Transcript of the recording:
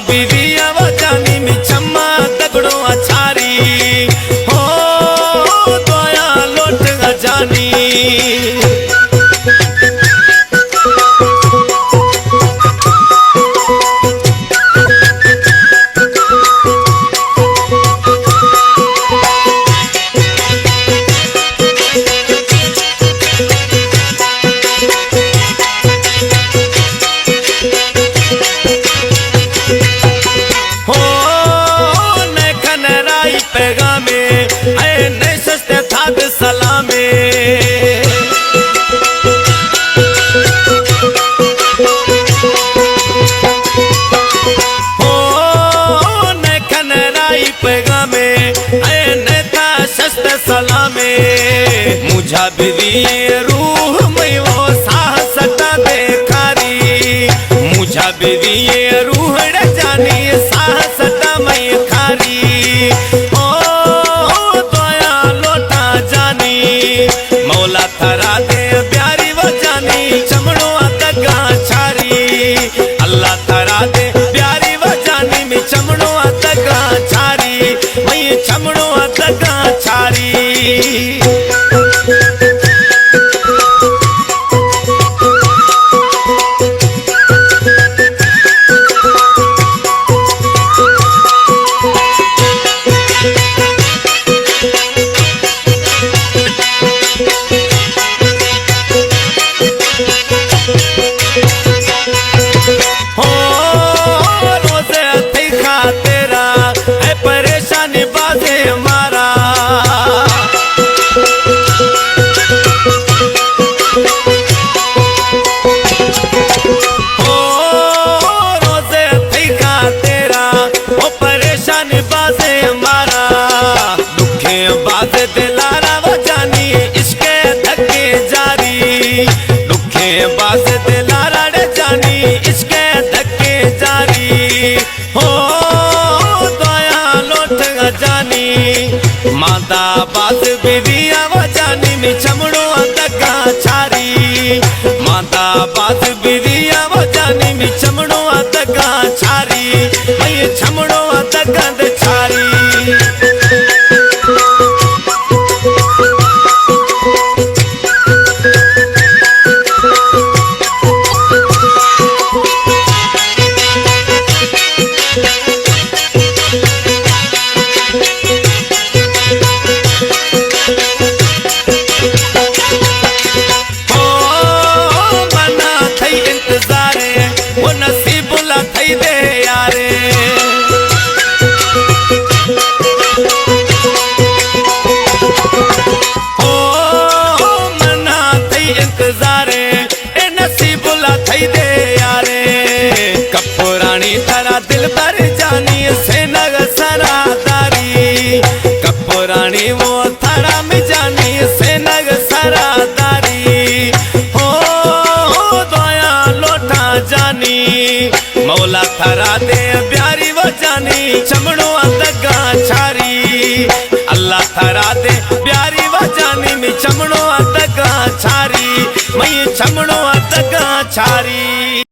بیوی ءَ وجانی می چماں تگڑو اچاری، ہو دعایاں لوٹگ ءَ جانی۔ ہو نئے کھن رائی پیغامے، اے نئے شست تھاد سلامے۔ ہو نئے کھن رائی پیغامے، اے نئے تا شست سلامے۔ مجھا بیوی روح میں وہ ساہ سٹا دے کھاری۔ مجھا بیوی روح ڑ جانی ساہ سٹا میں کھاری۔ او دعایاں لوٹاں جانی۔ مولا تھرا دے بیاری وجانی چمڑو اتگاں چھاری۔ اللہ تھرا دے بیاری وجانی می چمڑو اتگاں چھاری۔ می چمڑو اتگاں چھاری۔ ہو روزے تئی خاطرا، اے پریشانی بازے مارا۔ ہو روزے تئی خاطرا، او پریشانی بازے مارا۔ ڈکھیں باز دلارا وجانی عشق دھکے جاری۔ ڈکھیں باز دلارا ڑ جانی عشق دھکے جاری۔ ہو دعایاں لوٹاں جانی۔ ماندا باز بیوی ءَ وجانی می چمڑو اتگاں چھاری۔ ماندا باز بیوی ءَ وجانی می چمڑو اتگاں چھاری۔ می چمڑو اتگاں دے چھاری۔ ہو منا تھئی انتظارے، او نصیب اللہ تھئی دے یارے۔ ہو منا تھئی انتظارے، اے نصیب اللہ تھئی دے یارے۔ کپورانی تھرا دلبر جانی سینگ سرا داری۔ کپورانی وہ تھرا می جانی سینگ سرا داری۔ ہو دعایاں لوٹاں جانی۔ مولا تھرا دے بیاری وجانی چمڑو اتگاں چھاری۔ اللہ تھرا دے بیاری وجانی می چمڑو اتگاں چھاری۔ می چمڑو اتگاں چھاری۔